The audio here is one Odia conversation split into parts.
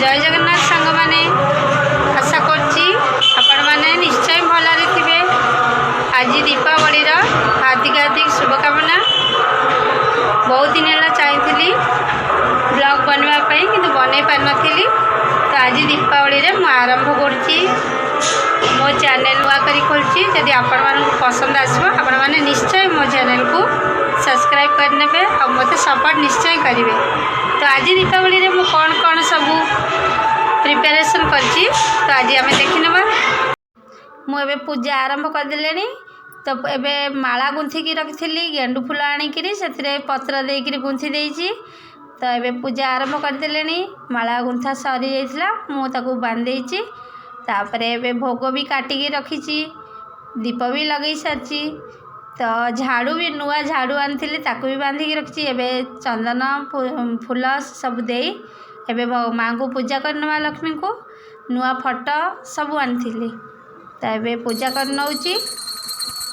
ଜୟ ଜଗନ୍ନାଥ ସାଙ୍ଗମାନେ, ଆଶା କରୁଛି ଆପଣମାନେ ନିଶ୍ଚୟ ଭଲରେ ଥିବେ। ଆଜି ଦୀପାବଳିର ହାର୍ଦ୍ଦିକ ହାର୍ଦ୍ଦିକ ଶୁଭକାମନା। ବହୁତ ଦିନ ହେଲା ଚାହିଁଥିଲି ବ୍ଲଗ୍ ବନେଇବା ପାଇଁ, କିନ୍ତୁ ବନେଇ ପାରିନଥିଲି। ତ ଆଜି ଦୀପାବଳିରେ ମୁଁ ଆରମ୍ଭ କରୁଛି, ମୋ ଚ୍ୟାନେଲ୍ ନୂଆ କରି ଖୋଲିଛି। ଯଦି ଆପଣମାନଙ୍କୁ ପସନ୍ଦ ଆସିବ, ଆପଣମାନେ ନିଶ୍ଚୟ ମୋ ଚ୍ୟାନେଲ୍କୁ ସବସ୍କ୍ରାଇବ୍ କରିନେବେ ଆଉ ମୋତେ ସପୋର୍ଟ ନିଶ୍ଚୟ କରିବେ। ତ ଆଜି ଦୀପାବଳିରେ ମୁଁ କ'ଣ କ'ଣ ସବୁ ପ୍ରିପାରେସନ୍ କରିଛି, ତ ଆଜି ଆମେ ଦେଖିନେବା। ମୁଁ ଏବେ ପୂଜା ଆରମ୍ଭ କରିଦେଲିଣି। ତ ଏବେ ମାଳା ଗୁନ୍ଥିକି ରଖିଥିଲି, ଗେଣ୍ଡୁ ଫୁଲ ଆଣିକିରି ସେଥିରେ ପତ୍ର ଦେଇକିରି ଗୁନ୍ଥି ଦେଇଛି। ତ ଏବେ ପୂଜା ଆରମ୍ଭ କରିଦେଲିଣି। ମାଳା ଗୁନ୍ଥା ସରିଯାଇଥିଲା, ମୁଁ ତାକୁ ବାନ୍ଧି ଦେଇଛି। ତାପରେ ଏବେ ଭୋଗ ବି କାଟିକି ରଖିଛି, ଦୀପ ବି ଲଗେଇ ସାରିଛି। ତ ଝାଡ଼ୁ ବି, ନୂଆ ଝାଡ଼ୁ ଆଣିଥିଲି, ତାକୁ ବି ବାନ୍ଧିକି ରଖିଛି। ଏବେ ଚନ୍ଦନ, ଫୁଲ ସବୁ ଦେଇ ଏବେ ମାଆଙ୍କୁ ପୂଜା କରିନେବା, ଲକ୍ଷ୍ମୀଙ୍କୁ। ନୂଆ ଫଟୋ ସବୁ ଆଣିଥିଲି, ତ ଏବେ ପୂଜା କରିନେଉଛି।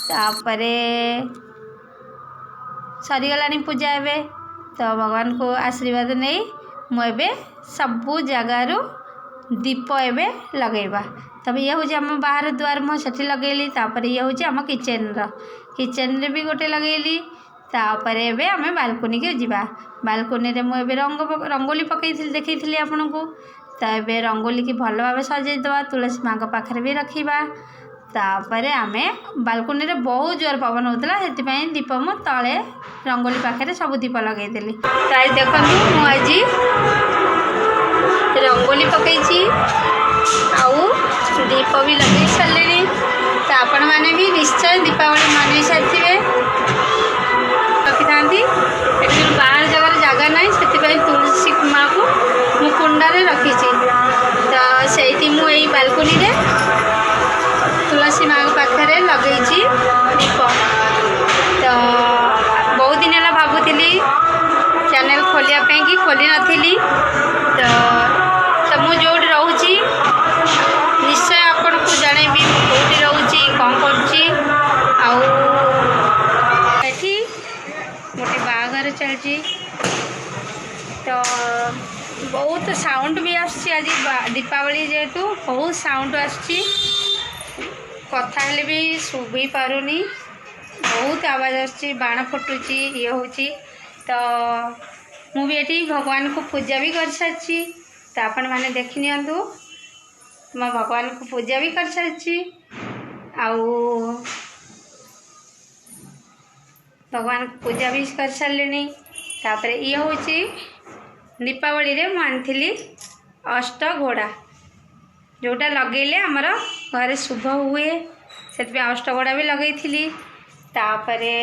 ତାପରେ ସରିଗଲାଣି ପୂଜା। ଏବେ ତ ଭଗବାନଙ୍କୁ ଆଶୀର୍ବାଦ ନେଇ ମୁଁ ଏବେ ସବୁ ଜାଗାରୁ ଦୀପ ଏବେ ଲଗେଇବା। ତବେ ଇଏ ହେଉଛି ଆମ ବାହାର ଦୁଆର ମୁହଁ, ସେଠି ଲଗେଇଲି। ତାପରେ ଇଏ ହେଉଛି ଆମ କିଚେନ୍ର, କିଚେନ୍ରେ ବି ଗୋଟେ ଲଗେଇଲି। ତାପରେ ଏବେ ଆମେ ବାଲକୁନିକି ଯିବା। ବାଲକୁନିରେ ମୁଁ ଏବେ ରଙ୍ଗ ରଙ୍ଗୋଲି ପକେଇଥିଲି, ଦେଖେଇଥିଲି ଆପଣଙ୍କୁ। ତ ଏବେ ରଙ୍ଗୋଲିକି ଭଲ ଭାବେ ସଜେଇଦେବା, ତୁଳସୀ ମାଆଙ୍କ ପାଖରେ ବି ରଖିବା। ତାପରେ ଆମେ ବାଲକୁନିରେ ବହୁତ ଜୋର ପବନ ହେଉଥିଲା, ସେଥିପାଇଁ ଦୀପ ମୁଁ ତଳେ ରଙ୍ଗୋଲି ପାଖରେ ସବୁ ଦୀପ ଲଗେଇଦେଲି। ତ ଆଜି ଦେଖନ୍ତୁ, ମୁଁ ଆଜି ରଙ୍ଗୋଲି ପକେଇଛି ଆଉ ଦୀପ ବି ଲଗେଇ ସାରିଲିଣି। ତ ଆପଣମାନେ ବି ନିଶ୍ଚୟ ଦୀପାବଳି ମନେଇ ସାରିଥିବେ। ରଖିଥାନ୍ତି ଏଠି, ବାହାର ଜାଗାରେ ଜାଗା ନାହିଁ, ସେଥିପାଇଁ ତୁଳସୀ ମାଆକୁ ମୁଁ କୁଣ୍ଡରେ ରଖିଛି। ତ ସେଇଠି ମୁଁ ଏଇ ବାଲକୁନିରେ ତୁଳସୀ ମାଆଙ୍କ ପାଖରେ ଲଗେଇଛି ଦୀପ। ତ ବହୁତ ଦିନ ହେଲା ଭାବୁଥିଲି ଚ୍ୟାନେଲ୍ ଖୋଲିବା ପାଇଁକି, ଖୋଲି ନଥିଲି। ତ ମୁଁ ଯେଉଁଠି ରହୁଛି, ନିଶ୍ଚୟ ଆପଣଙ୍କୁ ଜଣେଇବି ମୁଁ କେଉଁଠି ରହୁଛି, କ'ଣ କରୁଛି। ଆଉ ଏଠି ଗୋଟେ ବାହାଘର ଚାଲିଛି, ତ ବହୁତ ସାଉଣ୍ଡ ବି ଆସୁଛି। ଆଜି ଦୀପାବଳି ଯେହେତୁ, ବହୁତ ସାଉଣ୍ଡ ଆସୁଛି, କଥା ହେଲେ ବି ଶୁଭି ପାରୁନି। ବହୁତ ଆବାଜ ଆସୁଛି, ବାଣ ଫୁଟୁଛି, ଇଏ ହେଉଛି। ତ ମୁଁ ବି ଏଠି ଭଗବାନଙ୍କୁ ପୂଜା ବି କରିସାରିଛି। ତ ଆପଣମାନେ ଦେଖିନିଅନ୍ତୁ, ମୁଁ ଭଗବାନଙ୍କୁ ପୂଜା ବି କରିସାରିଛି ଆଉ ଭଗବାନଙ୍କୁ ପୂଜା ବି କରିସାରିଲିଣି। ତାପରେ ଇଏ ହେଉଛି ଦୀପାବଳିରେ ମୁଁ ଆଣିଥିଲି ଅଷ୍ଟ ଘୋଡ଼ା, ଯେଉଁଟା ଲଗେଇଲେ ଆମର ଘରେ ଶୁଭ ହୁଏ, ସେଥିପାଇଁ ଅଷ୍ଟଘୋଡ଼ା ବି ଲଗେଇଥିଲି। ତାପରେ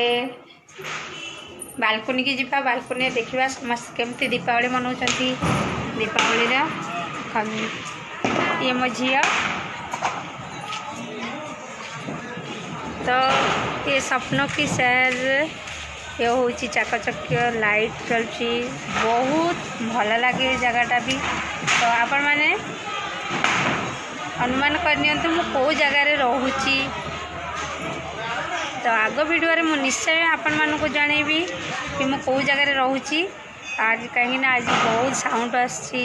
ବାଲକୁନିକି ଯିବା, ବାଲକୁନିରେ ଦେଖିବା ସମସ୍ତେ କେମିତି ଦୀପାବଳି ମନାଉଛନ୍ତି। ଦୀପାବଳିର ଇଏ ମୋ ଝିଅ, ତ ଏ ସ୍ୱପ୍ନ କି ସାର୍। ଇଏ ହେଉଛି ଚାକଚକ୍ୟ ଲାଇଟ୍ ଚାଲୁଛି, ବହୁତ ଭଲ ଲାଗେ ଏ ଜାଗାଟା ବି। ତ ଆପଣମାନେ ଅନୁମାନ କରିନିଅନ୍ତୁ ମୁଁ କେଉଁ ଜାଗାରେ ରହୁଛି। ତ ଆଗ ଭିଡ଼ିଓରେ ମୁଁ ନିଶ୍ଚୟ ଆପଣମାନଙ୍କୁ ଜଣେଇବି କି ମୁଁ କେଉଁ ଜାଗାରେ ରହୁଛି। ଆଜି କାହିଁକିନା ଆଜି ବହୁତ ସାଉଣ୍ଡ ଆସୁଛି।